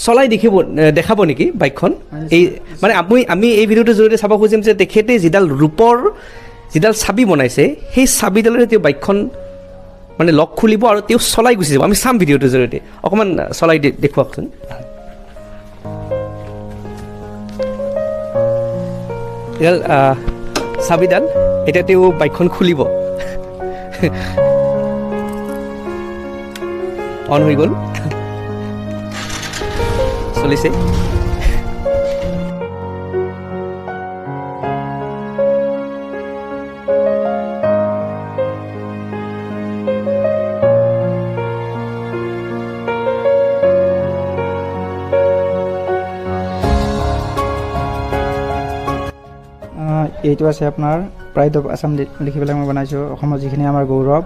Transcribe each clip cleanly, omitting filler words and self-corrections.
চলাই দেখিব দেখাব নেকি বাইকখন? এই মানে আমি এই ভিডিঅ'টোৰ জৰিয়তে চাব খুজিম যে তেখেতে যিডাল ৰূপৰ যিডাল চাবি বনাইছে, সেই চাবিডালেৰে তেওঁ বাইকখন মানে লক খুলিব আৰু তেওঁ চলাই গুচি যাব। আমি চাম ভিডিঅ'টোৰ জৰিয়তে, অকণমান চলাই দেখুৱাওকচোন। এডাল চাবিডাল, এতিয়া তেওঁ বাইকখন খুলিব। অন হৈ গ'ল, চলিছে। এইটো আছে আপোনাৰ প্ৰাইড অফ আছাম লিখি পেলাই মই বনাইছোঁ। অসমৰ যিখিনি আমাৰ গৌৰৱ,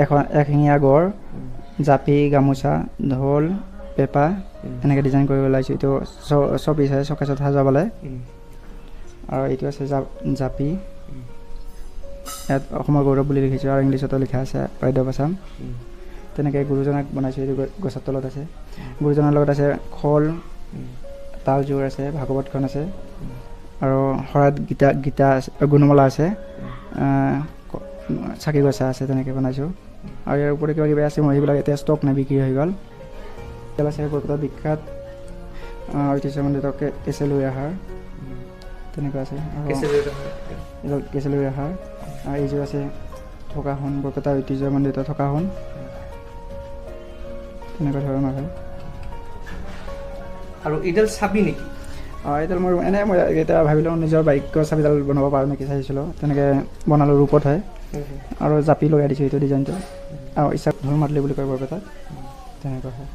এখন এশিঙীয়া গড়, জাপি, গামোচা, ঢোল, পেঁপা, এনেকৈ ডিজাইন কৰিব ওলাইছোঁ। এইটো চব আছে চকেছত সজাবলৈ। আৰু এইটো আছে জাপি, ইয়াত অসমৰ গৌৰৱ বুলি লিখিছোঁ আৰু ইংলিছতো লিখা আছে প্ৰাইড অফ আছাম। তেনেকৈ গুৰুজনাক বনাইছোঁ, এইটো গছৰ তলত আছে। গুৰুজনাৰ লগত আছে খোল, তালজোৰ আছে, ভাগৱতখন আছে, আৰু শৰাইত গীতা আছে, গুণমালা আছে, চাকি গছা আছে, তেনেকৈ বনাইছোঁ। আৰু ইয়াৰ ওপৰত কিবা কিবি আছে, মই সেইবিলাক এতিয়া ষ্টক নাই, বিক্ৰী হৈ গ'ল। আছে বৰপেটা বিখ্যাত ঐতিহ্যমণ্ডিত কেঁচেলুৱৈ আহাৰ, তেনেকুৱা আছে। আৰু কেঁচেলুৱৈ আহাৰ। আৰু এইযোৰ আছে থকাসোণ, বৰপেটা ঐতিহ্যমণ্ডিত থকাসোণ, তেনেকুৱা ধৰণৰ হয়। আৰু এইডাল চাবি নেকি? অঁ, এইডাল মোৰ এনেই মই এতিয়া ভাবিলোঁ নিজৰ বাইকৰ চাবিডাল বনাব পাৰোঁ নেকি, চাইছিলোঁ, তেনেকৈ বনালোঁ, ৰূপত হয়। আৰু জাপি লগাই দিছোঁ এইটো ডিজাইনটো। আৰু ইচ্ছা ঢোল মাদলি বুলি কয় বৰপেটাত, তেনেকুৱা হয়।